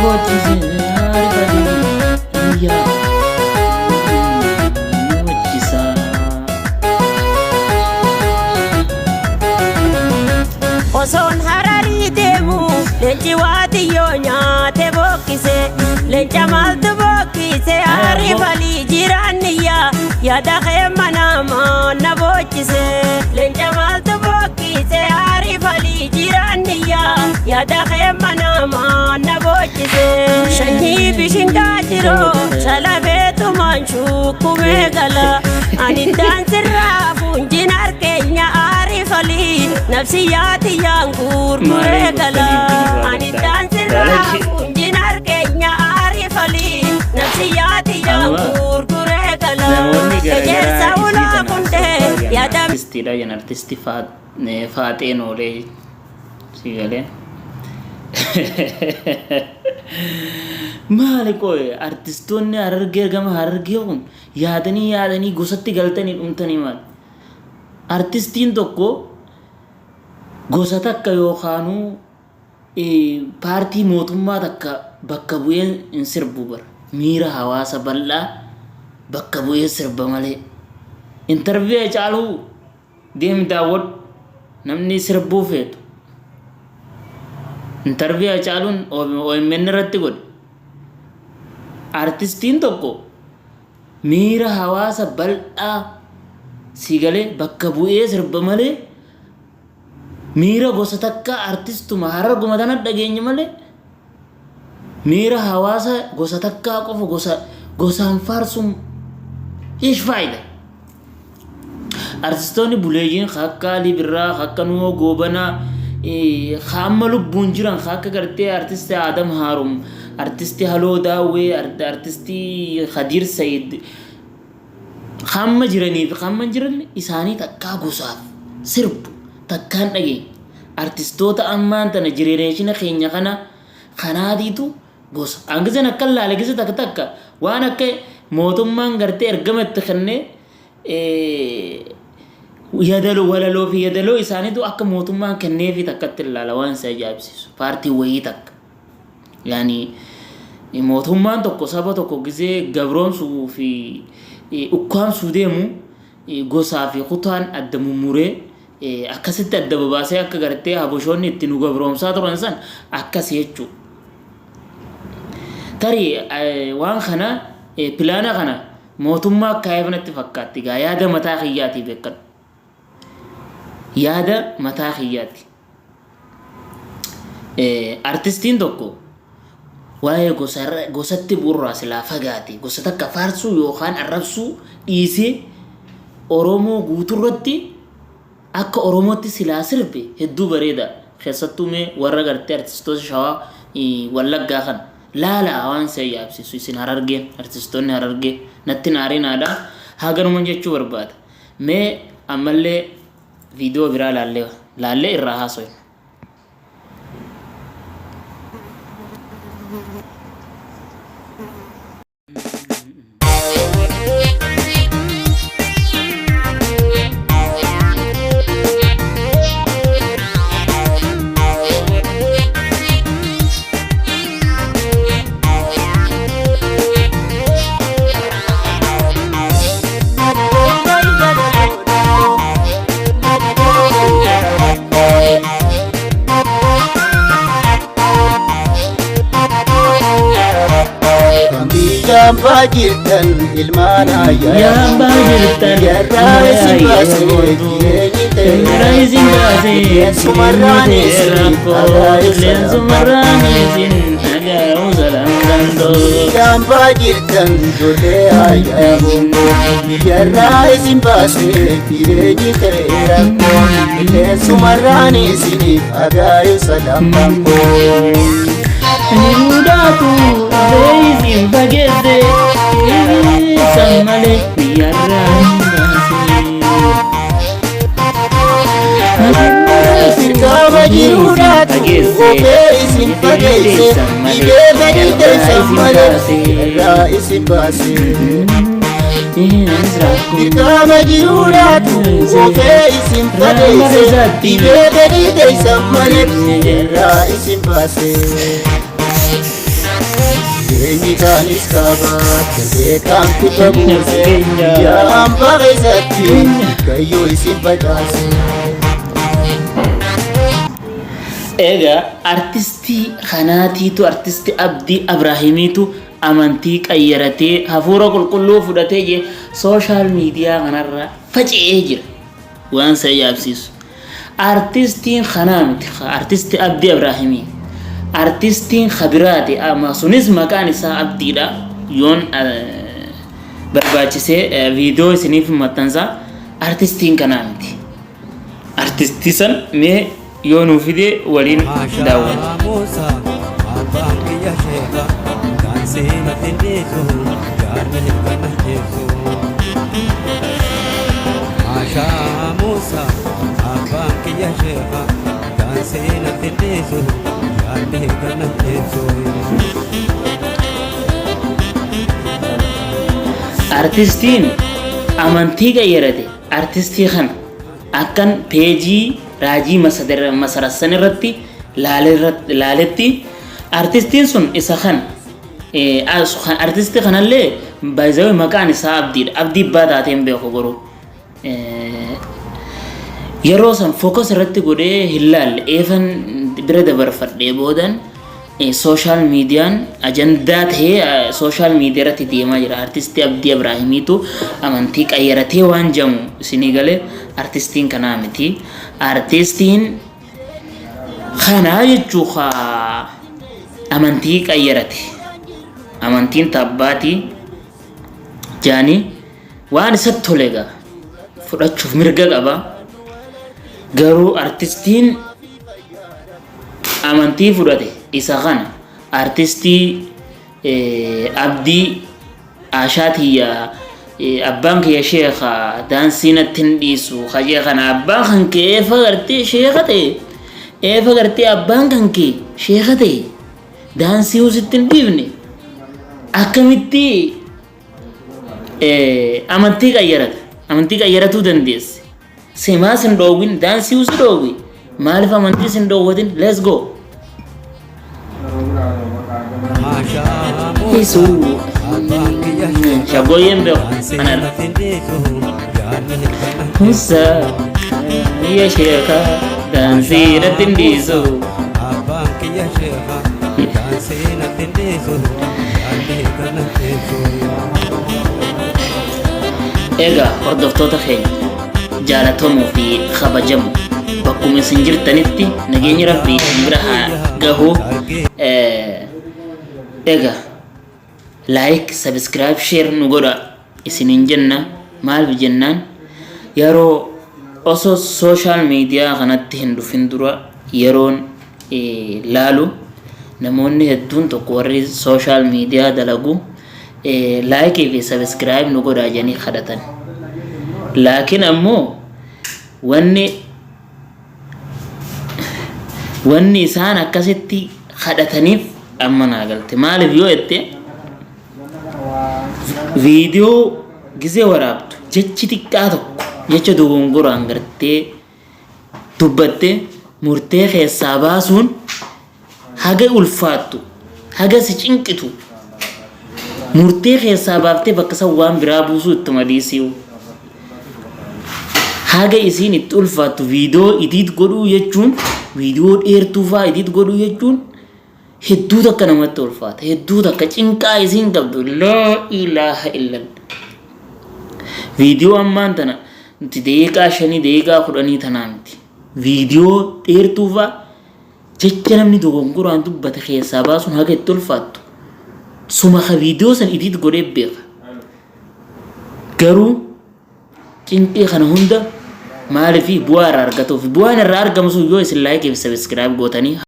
boochise Aarifalii yaa nu boochisa. Osoon Hararii deemu leenci waatiyyoo nyaate bookkise. Leenca maaltu bookkise? Aarifalii jiraanniyyaa yaada kee manaamaa na boochise. Leenca maaltu bookkise? Aarifalii jiraanniyyaa yaada kee manaamaa na boochise. Sanyii bishingaa jiroo shalafeetumaan shukkumee gala. Ani daansirraa fuunjin harkeenya aarifalii nafsiyyaati yaan gurguree gala. Ani daansirraa fuunjin harkeenya aarifalii nafsiyyaati yaan gurguree gala. Namoonni Ejersa garaagaraa isii ulaa tana kundee soofaa yaada artistiidha jan artisti Faaxeen oolee si galee. Maali qoye artistoonni Harargee gama Harargee kun yaadanii yaadanii gosatti galtanii dhumtanii maali? Artistiin tokko gosa takka yookaanuu paartii mootummaa takka bakka bu'ee hin sirbu bara. Miira hawaasa bal'aa bakka bu'ee sirba malee. Intarvii Hacaaluu deemi daawwadhu namni sirbuu feetu. Intarvii Hacaaluun OMN irratti godhe. Artistiin tokko miira hawaasa bal'aa si galee bakka bu'ee sirba malee miira gosa takkaa artistuma Hararguma tana dhageenye malee miira hawaasa gosa takkaa qofa gosa gosaan faarsuun ish faayida. Artistoonni buleeyyiin ka akka Alii Birraa, ka akka Nuhoo Goobanaa, ka amma lubbuun jiran ka akka gartee artisti Adam Haarum, artisti Haloo Daawwee, artisti Khadiir Sayid, ka amma jiranii fi ka amma hin jiran isaanii takkaa gosaaf sirbu takkaan dhageenye. Artistoota ammaan tana jireneeshina keenya kana kanaatiitu gosa. An gizeen akkan laale gize takka takka waan akka mootummaan gartee ergama itti kennee yadaloo walaloo fi yadaloo isaaniitu akka mootummaan kenneefii takkatti ilaala waan isa ajaa'ibsiisu paartii wayii takka. Yaani mootummaan tokko saba tokko gizee gabroomsuu fi ukkaamsuu deemu gosaa fi kutaan adda mummuree akkasitti adda babaasee akka gartee habashoonni itti nu gabroomsaa turan san akkas jechuudha. Tarii waan kana pilaana kana mootummaa kaa'eef natti fakkaatti gaa yaada mataa kiyyaatii beekadhu. Yaada mataa kiyyaati. Artistiin tokko waa'ee gosatti bu'urraa silaa fagaate gosa takka faarsuu yookaan arrabsuu dhiisee Oromoo guuturratti akka Oromootti silaa sirbe hedduu bareeda. Keessattuu mee warra gartee artistoota Shawaa Wallaggaa kana laalaa waan si ajaa'ibsiisu isin Harargeen artistoonni Harargee natti hin aarinaadha haganuman jechuu barbaada. Mee ammallee viidiyoo biraa laallee laallee irraa haasoyna. Kan biyya abbaa jirtan ilmaan ayyaa. Yaa abbaa jirtan Biyyarraa isin baasee jireenyi ta'e. Biyyarraa isin baasee Qilleensumarraan isin dhagaa'u Qilleensumarraan isin dhagaa'u salaam dandoo. Biyya abbaa jirtan ijoollee ayyaa. Biyyarraa isin baasee jireenyi ta'e rakkoo. Qilleensumarraan isin dhagaa'u salaam dandoo. Jiruudhaatu isin fageesse san malee biyyarraa hin baasee. Qaama jiruudhaatu ofee isin fageesse dhibee gadi teessan malee irraa isin baase. Dirqama jiruudhaatu ofee isin fageesse dhibee gadi teessan malee irraa isin baase. Kaanis kaabaa beekaan kibba buuse biyya hambaa keessatti gayyoo isin facaase. Egaa artistii kanaatiitu, artistii Abdii Abraahimiitu amantii qayyaratee, hafuura qulqulluu fudhatee jee social media kanarra faca'ee jira. Waan isa ajaa'ibsiisu. Artistiin kanaa miti, artistii Abdii Abraahimii. Artistiin kabiraati, amma sunis maqaan isaa Abdiidha. Yoon barbaachisee viidiyoo isiniif maxxansa. Artistiin kanaa miti. Artistii san mee yoo nuu fide waliin daawwanna. Musa, abbaan kiyya sheeka, daansii natti dhiisu, jaarni kana jeesu. Maashaa Musa, abbaan kiyya sheeka, daansii natti dhiisu, jaarni kana jeesu. Artistiin amantii qayyarate artistii kana akkan peejii raajii masarassan irratti laaletti artistiin sun isa kana. Artistii kanallee baay'ee maqaan isaa Abdiidha. Abdii abbaa taateen beeku garuu. Yeroo san focus irratti godhee hin laalle, eefan bira dabarfadhee boodan social mediaan ajandaa ta'ee social media irratti deemaa jira. Artistii Abdii Abraahimiitu amantii qayyaratee waan jedhamu isinii galee, artistiin kanaa miti. Artistiin kanaa jechuu amantii qayyarate. Amantiin tabbaatii jaanii waan isatti tole egaa fudhachuuf mirga qaba. Garuu artistiin amantii fudhate isa kana, artistii Abdii Ashaa tiyya, abbaan kiyya sheeka, daansii natti hin dhiisu kajee kana. Abbaan kan kee eefa gartee sheeka ta'e, eefa gartee abbaan kan kee sheeka ta'e, daansii sitti hin dhiifne, akkamitti amantii qayyarata? Amantii qayyaratuu dandeesse simaa sin dhoowwin, daansii si dhoowwi, maaliif amantii sin dhoowwatin? Let's go. Maashaa Isu. Musa, abbaan kiyya sheeka, Shaggooyyeen beeku daansii kanarra. natti hin dhiisu, jaarni kana Musa ya sheeka, daansii irratti hin dhiisu. Abbaan kiyya sheeka, daansii natti hin dhiisu, jaarni kana jeesu. Egaa hordoftoota keenya jaalatamuu fi kabajamu, bakkuma isin jirtanitti nageenyi Rabbii isin bira haa gahu. Egaa like, subscribe, share nu godha isiniin jenna. Maaliif jennaan, yeroo osoo social media kanatti hin dhufin dura yeroon laalu namoonni hedduun tokko warri social media dalagu like fi subscribe nu godhaa jedhanii kadhatan. Laakiin ammoo wanni isaan akkasitti kadhataniif amma naa galte. Maaliif yoo jette, viidiyoo gizee waraabdu jechi xiqqaa tokko, jecha dogongoraan gartee dubbatte, murtee keessaa baasuun haga ulfaattu, haga si cinqitu, murtee keessaa baaftee bakka san waan biraa buusuu ittuma dhiisuu haga isiin itti ulfaattu. Viidiyoo edit godhuu jechuun, viidiyoo dheertuu fa'aa edit godhuu jechuun hedduu takka namatti ulfaata, hedduu takka cinqaa isiin qabdu. Laa ilaaha illallah. Viidiyoo ammaan tana nuti daqiiqaa 5, daqiiqaa 10 tanaa miti, viidiyoo dheertuu fa'aa jecha namni dogongoraan dubbate keessaa baasuun haga itti ulfaattu suma ka viidiyoo san edit godhee beeka. Garuu cinqii kana hunda maaliif? Bu'aa irraa argatuuf. Bu'aan irraa argamu sun yoo isin like fi subscribe gootanii.